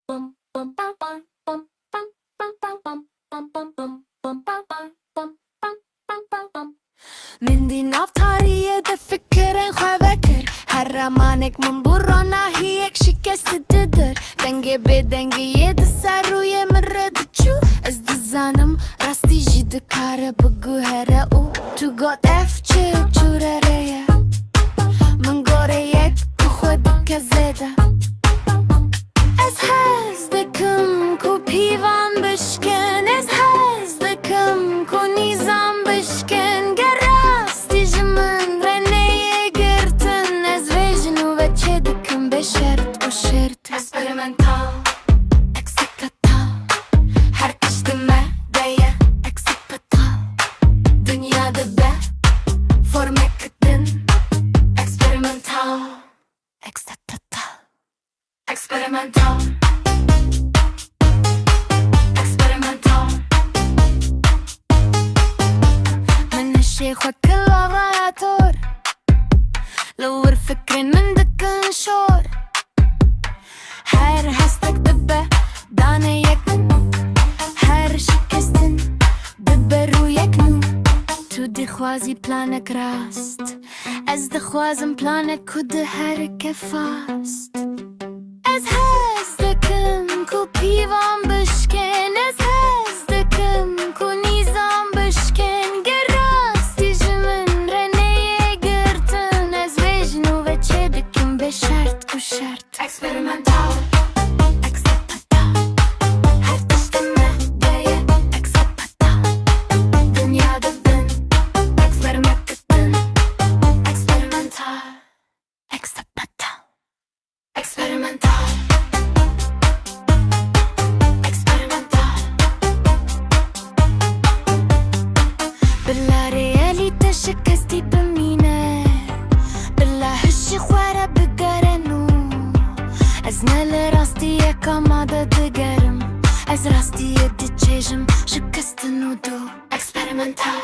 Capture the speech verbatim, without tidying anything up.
Min di nav tariyê de fikirên xwe vekir. Her remanek min bû ronahiyek şikesti didir. Dengê bêdengiyê di ser rûyê min re diçû. Ez dizanim rastî jî dikare biguhere û tu got ev çi û çûre re ye. Min gorê yek bi xwe dike zêde. Ez hez dikim ku pîvan bişkin, ez hez dikim ku nîzam bişkin. Ger rastî ji min re neyê girtin, ez vê ji nû ve çê dikim bê şert û şert. Eksperimental, eksperimental. Her tişt di me de ye, eksperimental. Dinya dibe formek din, eksperimental. Eksperimental. Eksperimental. Eksperimental. Min hişê xwe kir laborator. Li wir fikrên min dikin şor. Her hestek dibe daneyek din. Her şikestin dibe rûyek nû. Tu dixwazî planek rast. Ez dixwazim planek ku diherike fast. Ez hez dikim ku pîvan bişkin, ez hez dikim ku nîzam bişkin. Ger rastî ji min re neyê girtin, ez vê ji nû ve çê dikim bê şert û şert. Eksperimental. Eksperimental. Her tişt di me de ye, eksperimental. Dinya dibin, eksperimental. Eksperimental. Eksperimental. Eksperimental. Eksperimental. Bila rêyalîte şikestî bimîne. Bila hişî xwe re bigere nû. Ez ne li rastiyeka ma de digerim. Ez rastiyê diçêjim şikestin û dû. Eksperimental.